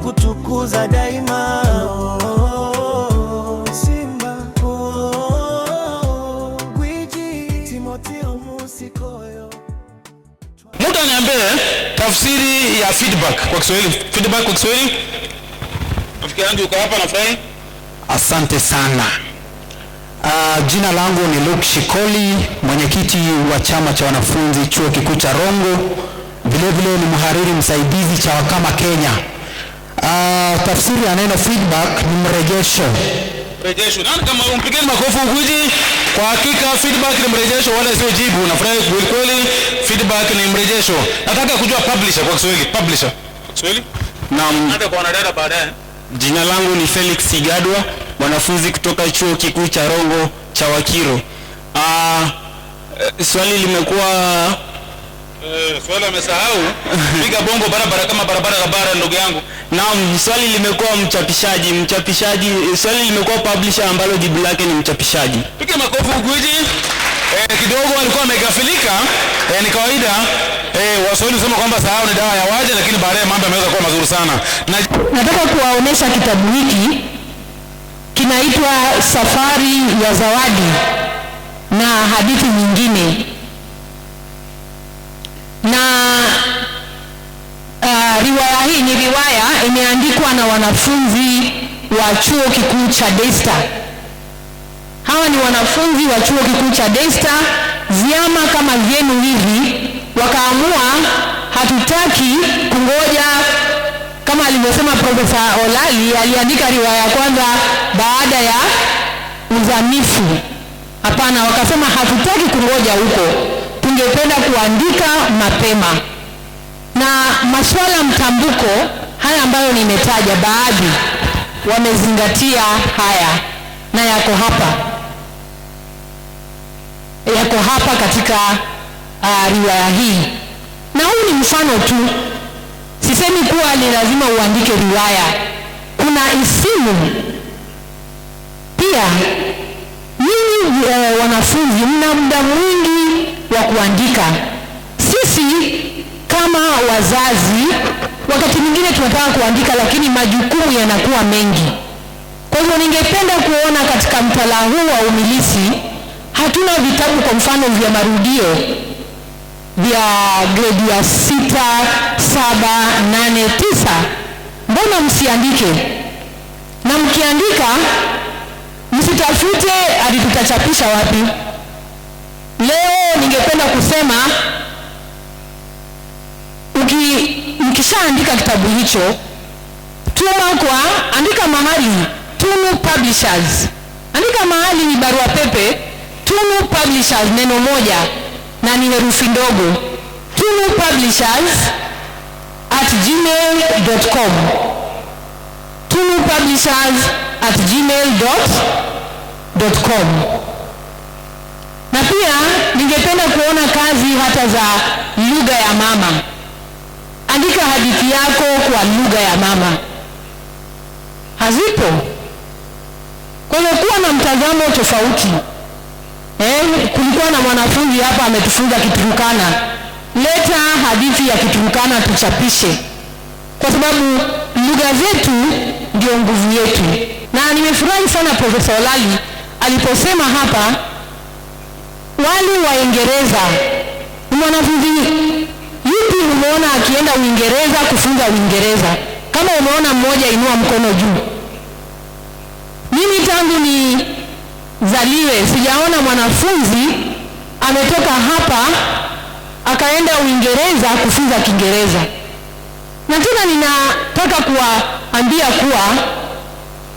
Twakutukuza daima. Oh, Simba, oh, gwiji Timoteo Musikoyo. Mtu aniambie tafsiri ya feedback kwa Kiswahili. Feedback kwa Kiswahili. Rafiki yangu yuko hapa, nafurahi. Asante sana. Jina langu ni Luke Shikoli, mwenyekiti wa chama cha wanafunzi Chuo Kikuu cha Rongo, vile vile ni mhariri msaidizi cha Wakama Kenya. Tafsiri ya neno feedback ni mrejesho. Mrejesho. Nani kama umpigeni makofi gwiji? Kwa hakika feedback ni mrejesho wala sio jibu. Nafurahi kweli kweli, feedback ni mrejesho. Nataka kujua publisher kwa Kiswahili. Publisher. Kwa Kiswahili? Naam, Hata kwa wanadada baadaye. Jina langu ni Felix Sigadwa, mwanafunzi kutoka Chuo Kikuu cha Rongo cha Wakiro. Swali limekuwa Swali amesahau. Piga bongo barabara kama barabara za bara, ndugu yangu. Naam, swali limekuwa mchapishaji, mchapishaji, swali limekuwa publisher ambalo jibu lake ni mchapishaji. Piga makofi, gwiji. Kidogo alikuwa amegafilika. Ni kawaida. Waswahili husema kwamba sahau ni dawa ya waje, lakini baadaye mambo yameweza kuwa mazuri sana. Na Nataka kuwaonesha kitabu hiki, kinaitwa Safari ya Zawadi na Hadithi Nyingine. Na riwaya hii ni riwaya imeandikwa na wanafunzi wa Chuo Kikuu cha Daystar. Hawa ni wanafunzi wa Chuo Kikuu cha Daystar, vyama kama vyenu hivi, wakaamua hatutaki kungoja kama alivyosema Profesa Olali, aliandika riwaya ya kwanza baada ya uzamifu. Hapana, wakasema hatutaki kungoja huko, tungependa kuandika mapema. Na masuala mtambuko haya ambayo nimetaja, baadhi wamezingatia haya na yako hapa katika riwaya hii. Na huu ni mfano tu, sisemi kuwa ni lazima uandike riwaya. Kuna isimu pia. Nyinyi wanafunzi mna muda mwingi wa kuandika. Sisi kama wazazi wakati mwingine tunataka kuandika, lakini majukumu yanakuwa mengi. Kwa hivyo ningependa kuona katika mtaala huu wa umilisi hatuna vitabu kwa mfano vya marudio vya gredi ya 6, 7, 8, 9. Mbona msiandike? Na mkiandika msitafute hadi tutachapisha wapi. Leo ningependa kusema mkishaandika kitabu hicho, tuma kwa, andika mahali Tunu Publishers, andika mahali ni barua pepe Tunu Publishers, neno moja na ni herufi ndogo, tunupublishers@gmail.com, tunupublishers@gmail.com. Na pia ningependa kuona kazi hata za lugha ya mama. Andika hadithi yako kwa lugha ya mama. Hazipo. Kwa hiyo kuwa na mtazamo tofauti. Kulikuwa na mwanafunzi hapa ametufunza Kiturukana. Leta hadithi ya Kiturukana tuchapishe, kwa sababu lugha zetu ndio nguvu yetu. Na nimefurahi sana Profesa Olali aliposema hapa wale Waingereza. Ni mwanafunzi yupi umeona akienda Uingereza kufunza Uingereza? Kama umeona mmoja, inua mkono juu. Mimi tangu nizaliwe sijaona mwanafunzi ametoka hapa akaenda Uingereza kufunza Kiingereza. Na tena ninataka kuwaambia kuwa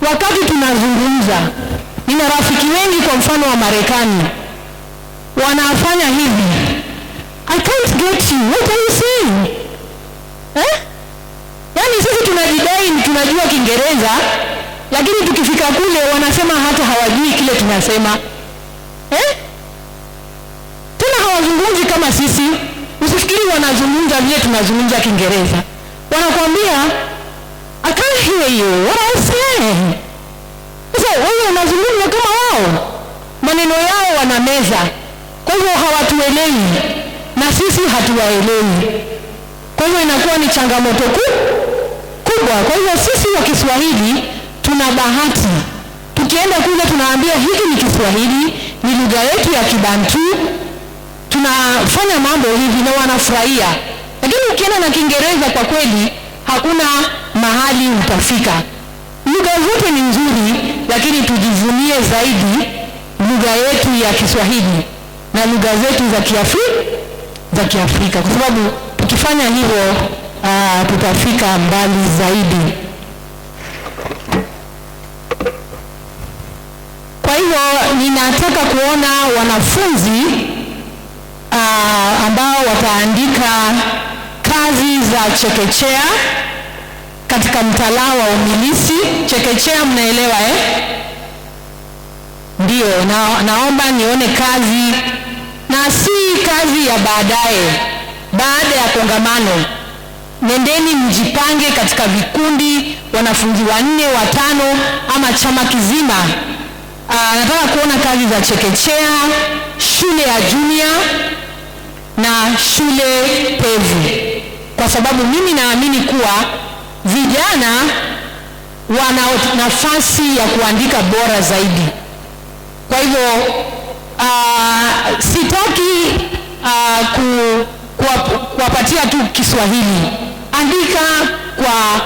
wakati tunazungumza, nina rafiki wengi kwa mfano wa Marekani wanafanya hivi, "I can't get you, what are you saying?" Eh? Yaani sisi tunajidai tunajua Kiingereza, lakini tukifika kule wanasema hata hawajui kile tunasema. Eh? Tena hawazungumzi kama sisi. Usifikiri wanazungumza vile tunazungumza Kiingereza. Wanakuambia, "I can't hear you, what are you saying?" Sasa wewe unazungumza kama wao, maneno yao wanameza. Kwa hivyo hawatuelewi na sisi hatuwaelewi. Kwa hivyo inakuwa ni changamoto kubwa. kubwa. Kwa hivyo sisi wa Kiswahili tuna bahati, tukienda kule tunaambia hiki ni Kiswahili, ni lugha yetu ya Kibantu, tunafanya mambo hivi na wanafurahia. Lakini ukienda na Kiingereza kwa kweli hakuna mahali utafika. Lugha zote ni nzuri, lakini tujivunie zaidi lugha yetu ya Kiswahili na lugha zetu za Kiafrika, kwa sababu tukifanya hivyo tutafika mbali zaidi. Kwa hivyo ninataka kuona wanafunzi ambao wataandika kazi za chekechea katika mtaala wa umilisi. Chekechea mnaelewa eh? Ndio, naomba nione kazi, na si kazi ya baadaye, baada ya kongamano. Nendeni mjipange katika vikundi, wanafunzi 4, 5 ama chama kizima. Nataka kuona kazi za chekechea, shule ya junior na shule pevu, kwa sababu mimi naamini kuwa vijana wana nafasi ya kuandika bora zaidi. Kwa hivyo sitaki kuwapatia tu Kiswahili. Andika kwa